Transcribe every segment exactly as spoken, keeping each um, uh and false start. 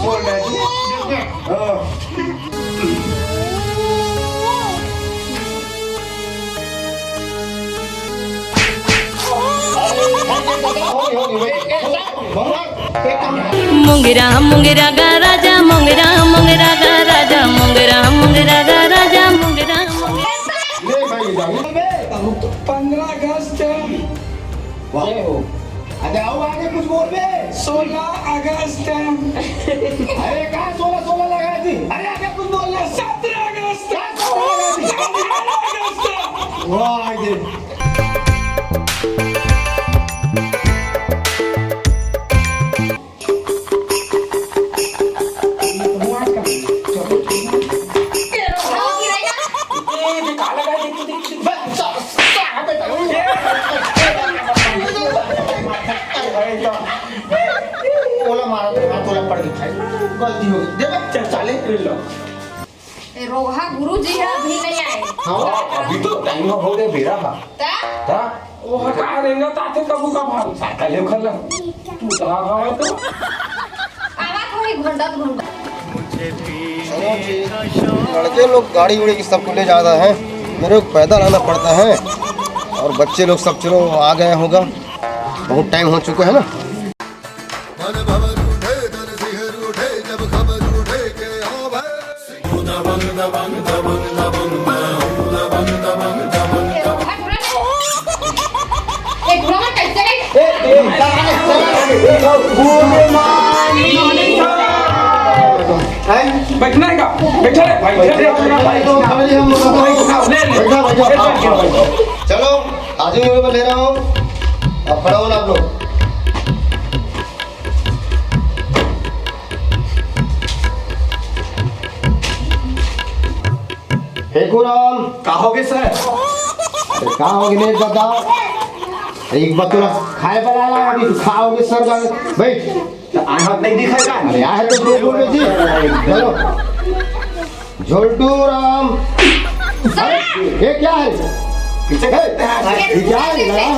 बोल रहा है तू। हाँ। होगी, होगी, wait। भगवान, एक काम। मुंगरा मुंगरा गा राजा, मुंगरा मुंगरा गा राजा, मुंगरा मुंगरा गा राजा, मुंगरा मुंगरा। ले भाई, जाओ। पंद्रह अगस्त। वाह। अरे, आओ आगे कुछ बोल बे। सोलह अगस्त। अरे, कहाँ सोलह, सोलह लगा दी? अरे, आगे कुछ बोल ना। सत्रह अगस्त। क्या सत्रह लगा दी? अठारह अगस्त। वाह, ये। ए, दिखा लगा, देख, देख, देख, बस, सा-, सा-, बेटा। ओला मारा तो हाथ ओला पड़ गया। गलती हो गई। दे बे, चल, साले, ले लो। ए, रोगहा गुरु जी ह अभी नहीं आए। हाँ, अभी तो टाइम हो गए, बेरा हा। ता? ता? वो हटा देंगे, ताते कबू का भाग। साइकिल ले खला। तू तो आ गया तो। आवा थोड़ी घंटा, घंटा। चलो जी, लड़के लोग गाड़ी उड़ी की सबको ले जाता है, मेरे को पैदल आना पड़ता है। और बच्चे लोग सब चलो आ गए होगा, बहुत टाइम हो चुका है ना। मन भंवर उठे, तन सिहर उठे, जब खबर उठे के आवे। दबंग, दबंग, दबंग, दबंग, मैं हूँ दबंग, दबंग, दबंग, दबंग। ए, बुढ़वा कैसे रे? ए, ए, ए, good morning। हैं? बैठना है का? बैठा रे भाई, बैठा रे। भाई, तो खबर ही हम लोग का भाई, ले, ले। बैठा, बैठा। बैठा, बैठा। चलो, आजू मैं ले रहा हूँ। अब खड़ा हो ना आप लोग। फेंकू राम। का होगे सर? अरे का होगे नहीं दादा? अरे एक बार तोला खाए बर आया, अभी तू खाओगे सर का। बैठ। तो आए हाथ नहीं दिखाएगा? अरे आए तो दो बोल जी। चलो। झोल्टू राम। अरे, ये क्या है? पीछे ए, ये क्या है लगा?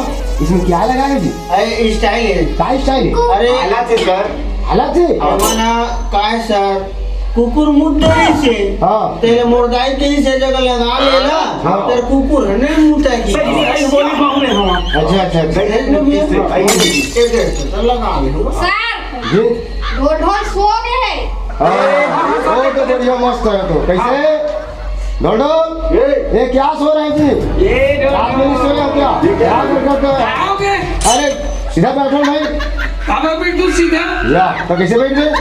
इसमें क्या लगा है जी? अरे, स्टाइल है। काय स्टाइल है? अरे, हालत है सर। हालत है? हमारा काय सर, कुकुर मुत डरी से। हाँ। तेरे मुर्दाई के से जगह लगा लेला। हाँ। तेरे कुकुर नहीं मुता की। सही, सही बोली बाबू ने हम। अच्छा, अच्छा, अच्छा। सही, सही, सही। एक, एक, तो लगा ले। सर, जी? ढोल ढोल सो गए हैं। हाँ, वो तो बढ़िया मस्त है तो। कैसे? ढोल, ये। ये क्या सो रहे हैं जी? ये ढोल। रात में नहीं सोए हो क्या? ये क्या? क्या हरकत है? क्या हो गया? अरे, सीधा बैठो भाई। बाबा बैठ तू सीधा। या, तो कैसे बैठ गए?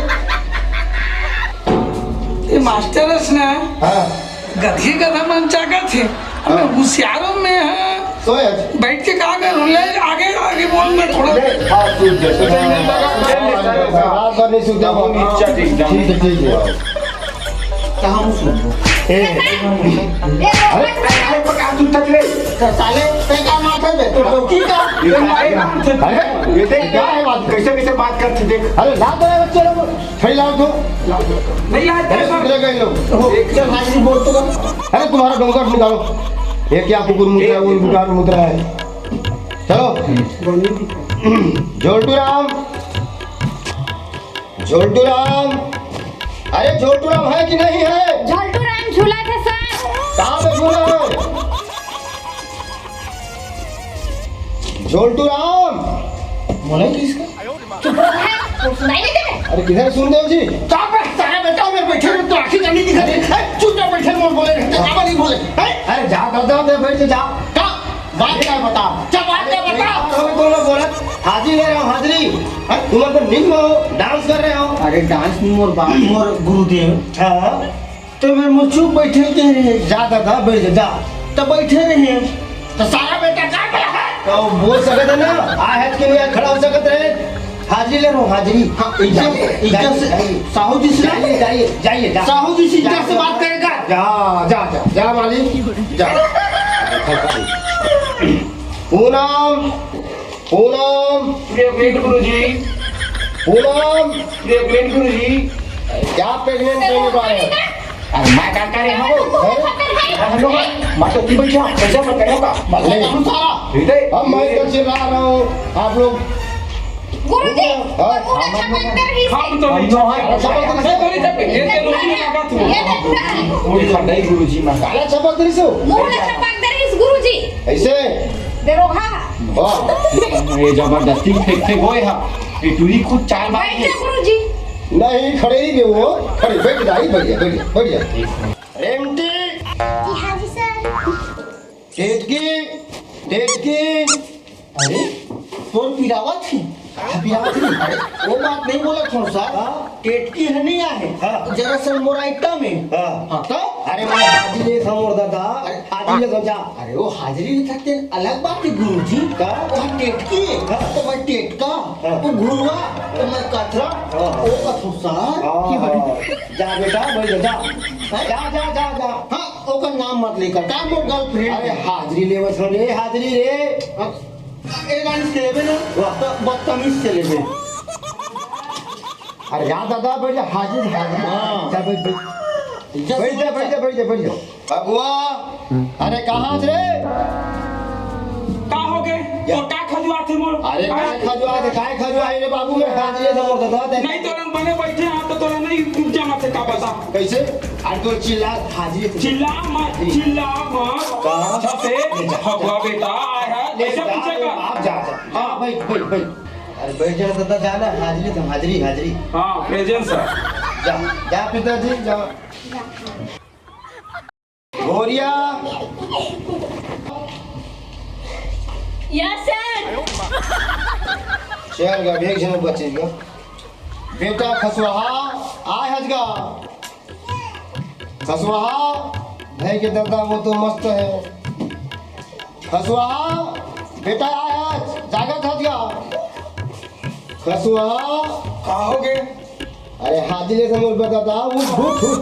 ये मास्टर है ना? हाँ। गधी गधा मन चाहत थे। अब मैं हाँ। होशियारों में है। सोए आज। बैठ के कहा कर ले, आगे, आगे बोल, मैं थोड़ा ले, हाँ, सूझ गया। रात भर नहीं सूझा। ठीक है, ठीक है। कहाँ हूँ सुन? ए। अरे, अरे, पका तू तक ले। तो साले, ते का माथा पे? तो डोकी का? ये भाई, अरे, ये देख, क्या है बात? कैसे, कैसे बात करते देख। अरे, ला दो यार बच्चे लोग। छड़ी लाओ तो। नहीं यार, अरे, कैसा? सुधरेगा ये लोग। चल, हाजिरी बोल तो। अरे, तुम्हारा डोंगर निकालो। ये क्या कुकुर मुत रहा है, वो बेकार मुत रहा है। चलो। झोल्टू राम। झोल्टू राम, अरे झोल्टू राम है कि नहीं है? झोल्टू राम झूला थे सर। कहाँ पे झूला है? झोल्टू राम। बोले किसका? चुप रहो, सुनाई नहीं देते। अरे किधर सुन देव जी? चुप रह, सारा बेटा में बैठे रहे तो आंखें जमीन दिखा दे। ए, चुपचाप बैठे रहो, बोले रहते, क्या नहीं बोले? ए, अरे जा, जा, जा, जा, बैठ के जा। का? बात क्या बता? क्या बात क्या बता? अरे, तुम लोग बोला, हाजिरी ले रहे हो, हाजिरी। हैं? तुम लोग तो नींद में हो, डांस कर रहे हो। अरे, डांस नहीं, मोर बाप, मोर गुरुदेव। हाँ। तो मैं मुझ चुप बैठे कह रहे हैं। जा, जा, जा, बैठ जा, जा। तो बैठे रहे हैं। तो सारा बेटा का बोला है? तो बोल सकते हैं ना, आ है कि नहीं, खड़ा हो सकते हैं। हाजिरी ले रहा हूँ, हाजिरी। हाँ, इज्जत, जाइए, इज्जत से, जाइए। साहू जी से जाइए, जाइए, जाइए, जा। साहू जी से इज्जत से बात करेगा। जा, जा, जा, जा मालिक, जा। पूनम, पूनम। प्रेग्नेंट गुरुजी। पूनम। प्रेग्नेंट गुरुजी। क्या प्रेग्नेंट होने वाले हैं? अरे मैं क्या कह रहे हैं वो? हैं? अरे लोग, मैं तो नहीं बैठा, कैसे मैं करूँगा? बस नहीं। हम सारा। ठीक है। अब मैं इधर चिल्ला रहा हूँ, आप लोग गुरुजी, हाँ। मोर मुंह ला छपक दे रहिस। हम तो नहीं हम तो छपक, हाँ, छपक दे रहिस। मैं तो नहीं छपक, ये तो रोटी में लगा तू। ये तो पूरा है। वो खंडई गुरुजी में। काला छपक दे रहिस हो? मुंह ला छपक दे रहिस गुरुजी। ऐसे? दरोगा। वाह। ये जबरदस्ती फेंक के गोए हा। ये टूरी खुद चाल मार बैठ जा गुरुजी। नहीं, खड़े ही में वो। खड़े, बैठ जा, बैठ जा, बैठ जा, बैठ जा। रेमटी। जी हाँ जी सर। टेटकी, टेटकी। अरे, तोर पिरावत ही? हाँ, पिरावत ही। अरे, वो बात नहीं बोला था सर। हाँ। टेटकी है नहीं आहे। हाँ। जरा सा मोर आइटम है। हाँ। हाँ, तो? अरे, वो हाजिरी ले था मोर दादा। अरे, हाजिरी ले था, जा। अरे, वो हाजिरी ले था, तेन अलग बात है गुरुजी। का? वो टेटकी है। हाँ। तो मैं टेटका, हाँ। वो घुरवा, तो मैं कथरा, हाँ। वो कथू सर। हाँ, हाँ। जा बेटा, भाई जा। हाँ? जा, जा, जा, जा। हाँ। ओकर नाम मत लेकर, का मोर गर्लफ्रेंड? अरे हाजिरी लेवत हो रे, हाजिरी रे। अब ए गाड़ी से लेबे ना, वाह। तो बदतमीज से लेबे। अरे यार दादा, बैठ जा, हाजिरी, हाजिरी। हाँ। जा, बैठ, बैठ। इज्जत बैठ से जा, बोल। बैठ जा, बैठ जा, बैठ जा। बबुआ, अरे कहाँ से रे? का हो गए? या। तो का खजुआ थे मोर? अरे हाँ? काय खजुआ थे, काय खजुआ है रे बाबू, मैं हाजिरी से मोर दादा। नहीं तो हम बने बैठे हैं, तो तोरा नहीं जमा थे का बता? कैसे? अरे तो चिल्ला, हाजिरी से। चिल्ला मत, चिल्ला मत। कहाँ? अच्छा से, ले जा, फगुआ जा। बेटा आया है, ले ऐसे जा, पूछेगा। आप जा, जा। हाँ। बैठ, बैठ, बैठ। अरे बैठ जा, दादा, जा ना, हाजिरी तुम, हाजिरी, हाजिरी। हाँ, प्रेजेंट सर। जा, जा पिताजी, जा। गोरिया। Yes sir. चल गा, एक झन बचे गा। बेटा खसुआहा, आय हज गा। खसुआहा, भाई के दादा वो तो मस्त है। खसुआहा, बेटा आय हज, जागत हज गा। खसुआहा। का हो गे? अरे हाजिरी से मोर बता दा, उठ, उठ, उठ।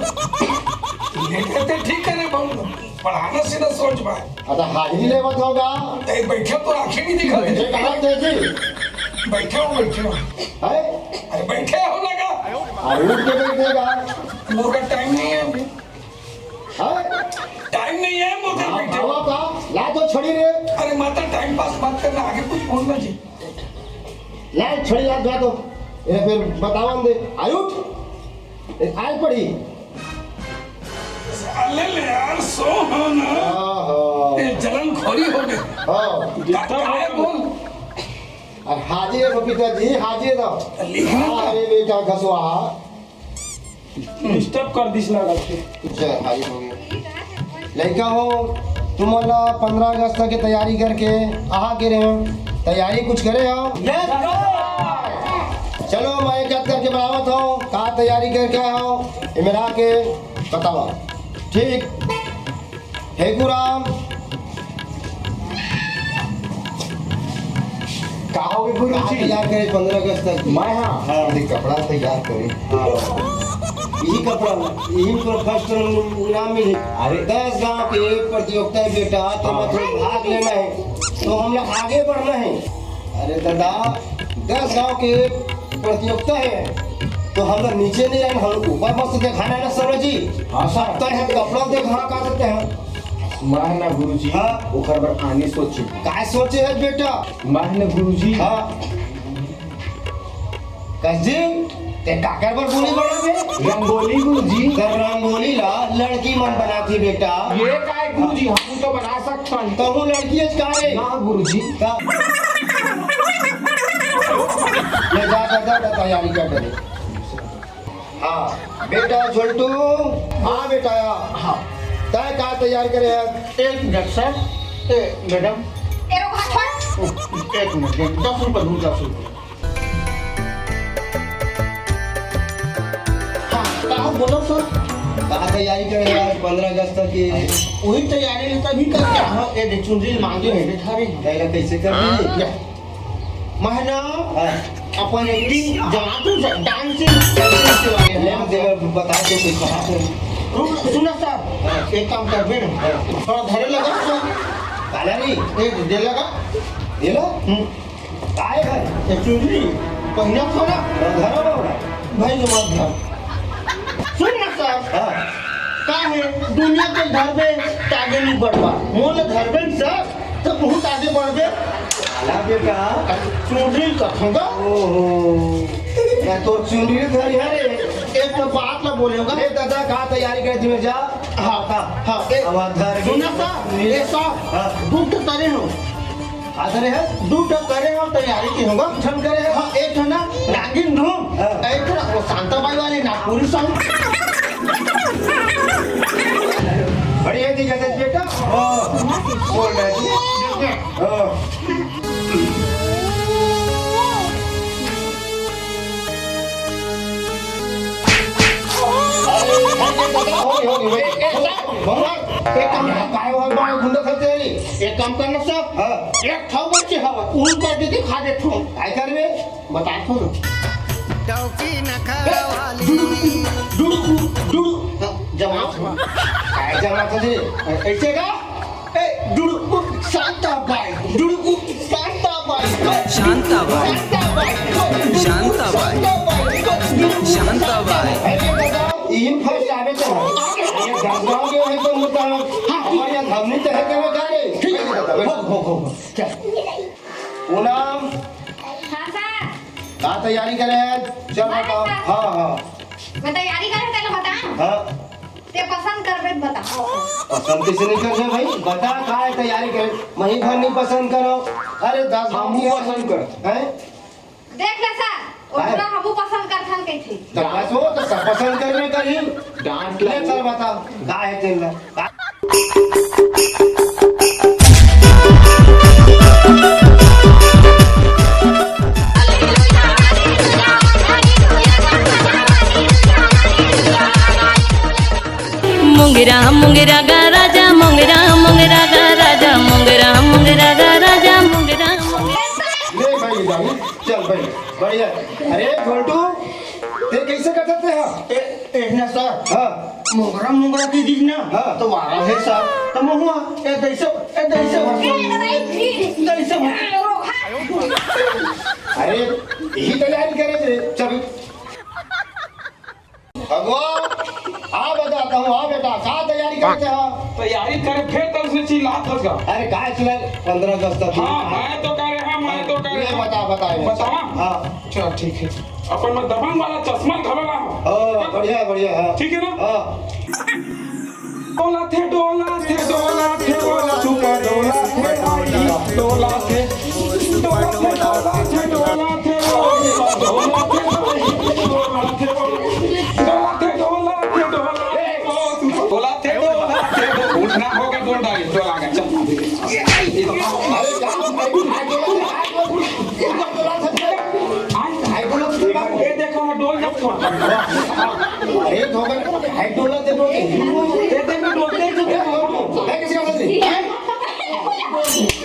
ये कहते ठीक है रे बाबू, पढ़ाना सीधा सोच बा। अच्छा हाजिरी लेवत होगा। ए, बैठे तो आंखें नहीं दिखा ये दे। कहाँ थे जी? बैठे हो, बैठे हो। है? अरे बैठे हो लगा। अरे उठ के बैठेगा। मोर का टाइम नहीं है अभी। है? टाइम नहीं है मोर का हाँ, बैठे। बाबा का, ला तो छड़ी रे। अरे माता टाइम पास मत करना, आगे कुछ बोलना जी। ला छड़ी ला दो तो। ये फिर बतावन दे। आयुट। ए, आय पड़ी। साले ले यार, सो हो ना। आहा। ए, जलन खोरी हो गई। हाँ। का, का है बोल? अरे हाजिर है पिताजी, हाजिर है। लिख ना। अरे बेटा खसुआ। डिस्टर्ब कर दिस ना रखे। जय हाजिर हो गया। लइका हो, तुमन ला पंद्रह अगस्त के तैयारी करके आहा के रहे हो। तैयारी कुछ करे हो? Yes sir. चलो, मैं एक एक करके बनावत हो, का तैयारी करके आए हो, ये मेरा के बतावा। ठीक, फेंकू राम। का होगे गुरु जी? तैयार करे पंद्रह अगस्त तक। मैं हाँ। हाँ। ये कपड़ा तैयार करे। हाँ। यही कपड़ा, यही पर फर्स्ट इनाम मिली। अरे। दस गांव के प्रतियोगिता है बेटा, तो हाँ। मतलब भाग लेना है, तो हम लोग आगे बढ़ना है। अरे दादा, दस गांव के प्रतियोगिता है, तो हम लोग नीचे नहीं आए, हम लोग ऊपर मस्त दिखाना है ना सर जी। हाँ सर। तो है कपड़ा देखा का देते हैं। मैं ना गुरुजी, हाँ। ओकर बर आने सोचे। काय सोचे है बेटा? मैं ना गुरुजी। हाँ। कस जी, ते काकर बर बोली बड़ा बे? रंगोली गुरुजी। तो रंगोली ला लड़की मन बनाती बेटा। ये काय गुरुजी, हम तो बना सकथन। तो वो लड़की है का रे? ना गुरुजी। का? ले जा, जा, जा, जा, तैयारी कर दे। हाँ, बेटा झोलटू, हाँ बेटा, हाँ। तय का तैयार करे है? एक मिनट सर, ए, मैडम। तेरे को हाथ छोड़। एक मिनट, दस रुपए दूँ, दस रुपए। हाँ, का हो, बोलो सर। का तैयारी करे है आज पंद्रह अगस्त की? वही तैयारी है, तभी करके हाँ, ये देख, चुनरी मांगे है, दिखा रही है। पहले कैसे कर दी? या। महना हाँ। अपन एक्टिंग जमातू से डांसिंग, डांसिंग के बारे में। मैम, जरा बता दो कोई कहाँ से? रुक, सुना सर, हाँ। एक काम कर बे ना। हाँ। थोड़ा धरे लगा सर। काला नहीं? एक दे लगा। दे लो? हम्म। काय है? ये चुनरी, पहिना थोड़ा। हाँ, धरो। भाई जमा धर। सुन ना सर। हाँ। का है? दुनिया के धरबे, तागे नहीं बढ़वा। मोल धरबे न सर, तो बहुत आगे बढ़बे। काला बेटा? चुनरी कथों गा। ओहो, मैं तो चुनरी धरी है रे। एक तो बात ला बोले होगा। ए दादा, का तैयारी करे दिन में जा। हाँ, हाँ, हाँ, ए, आवाज धर के सुना सा, ए सा, हाँ। दू ठो करे हो। का करे है? दू ठो करे हो, तैयारी की होगा। ठन करे है? हाँ, एक ठो ना, नागिन धूम। हाँ। एक ठो ना, वो शांताबाई वाली नागपुरी song। बढ़िया दिखा दे बेटा। हाँ, बोल रहा जी। हाँ। होगी, होगी, होगी। भगवान, एक काम कर, काय हुआ, बड़ा गुंडा खर्च है रे। एक काम करना सर, हाँ। एक ठाव बच्चे हवा, उन कर दे, दिखा दे तू। काय कर बे? बता तू ना। डौकी नखरा वाली। डुडु, डुडु, डुडु। हाँ, जमा। काय जमा था जी? ऐसे का? ए, डुडु, शांताबाई, डुडु, शांताबाई, शांताबाई, शांताबाई, शांताबाई, शांताबाई। अरे दादा, इन first आवे तो है। ये दस गांव के वहीं पर मुद्दा है। हाँ, हमारे यहाँ धार्मिक तो है, क्या बता रहे? ठीक है दादा, बैठ। हो, हो, हो, हो। चल। पूनम, हाँ सर। का तैयारी करे है? चल बताओ। हाँ, हाँ। मैं तैयारी करे, तेला बता। हाँ। ते पसंद करबे त बता। पसंद कइसे नइ करबे भाई? बता, का हे तैयारी करे? मही भर नइ पसंद करो। अरे दस हमू पसंद कर। हैं? देख ले सर, ओकरा हमू पसंद करथन कहिथे। त बस वो तो सब पसंद करबे करही। डांट ले, चल बता, का हे तेल ला? मुंगरा मुंगरा गा राजा, मुंगरा मुंगरा गा राजा, मुंगरा मुंगरा गा राजा, मुंगरा मुंगरा। ले भाई, जाओ, चल भाई, बढ़िया। अरे घोलटू, ते कैसे करते थे हाँ? ए, ए, ना सर। हाँ। मुंगरा मुंगरा की दी ना, हाँ। तो वारा है सर। तो महुआ, ए, दैसे, ए, दैसे भर। ए, दवाई फिर। दैसे भर। अरे, यही तैयारी करे थे, चल। भगवान, हाँ बताता हूँ, हाँ बेटा, का तैयारी करते हो? तैयारी करे, फिर तो उसने चिल्लात हस गा। अरे, काय चिल्ला, पंद्रह अगस्त तक। हाँ, मैं तो कह रहे, हाँ, मैं तो कह रहे। ये बता, बता, ये। बतावा? हाँ। चल, ठीक है। अपन में दबंग वाला चश्मा घलो ला। हाँ, बढ़िया, बढ़िया, हाँ। ठीक है ना? हाँ। डोला थे, डोला थे, डोला थे, डोला थे, डोला थे, डोला थे, डोला थे, डोला थे, डोला थे, डोला थे, डोला थे, डोला थे, डोला थे, डोला थे, डोला थे, डोला थे, डोला थे, डोला थे, उठना होगा, डोल डाली, डोला के, चल। अरे, ये देखो ना, डोल जात हो। अरे, धोखा, हाय, डोला ते डोल। ये देख, मैं डोलते ही तो देखो। मैं किसी का साथ नहीं।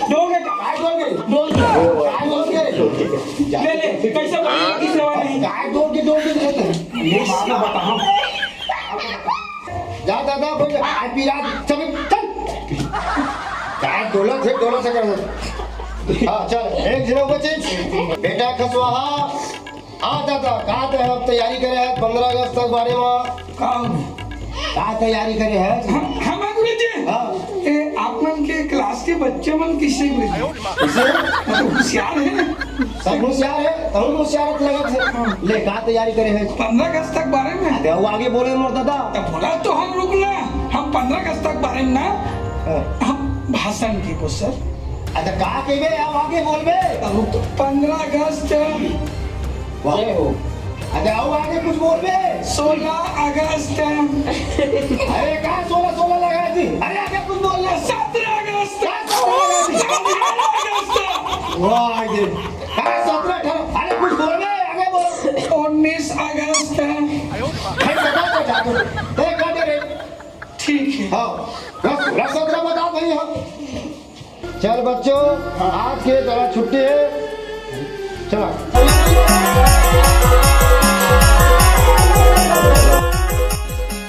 डोल गए। काय डोल गए? डोल गए। काय डोल गए? ले, ले, कैसे बोल रही है, किसने वाली? काय डोल के, डोल के कहते हैं? ये माँ को बताओ। जा दादा, बोल, काय पी रहा? चल, चल। काय डोला थे, डोला से कर। हाँ, चल, एक जने बचे। बेटा खसवाहा, हाँ दादा, का ते अब तैयारी करे है पंद्रह अगस्त तक बारे में? का? का तैयारी करे है? हम, हम गुरुजी। हाँ। ए, आप मन के class के बच्चे मन किसे गुरुजी? किसे? मतलब होशियार है। सब होशियार है, तहु होशियार लगत है। हाँ। ले, का तैयारी करे है? पंद्रह अगस्त तक बारे में। अरे, वो आगे बोले मोर दादा। तब बोला तो हम रुक ना, हम पंद्रह अगस्त तक बारे में ना, हाँ। हम भाषण के को सर। अच्छा, का कहिबे? अब आगे बोलबे। अब तो पंद्रह अगस्त। वाह। जय हो। अच्छा, अब आगे कुछ बोलबे। सोलह अगस्त। अरे, का सोलह, सोलह लगा दी? अरे, आगे कुछ बोल ले। सत्रह अगस्त। का सत्रह अगस्त? सत्रह अगस्त। वाह, ये। अरे, सत्रह, अठारह। अरे, कुछ बोलबे, आगे बोल। उन्नीस अगस्त। भाई, बता तो जा तू। ए, काटे रे। ठीक है। हाँ, बस, बस सत्रह बता भाई, हाँ। चल बच्चों, आज के तरह छुट्टी है। चला।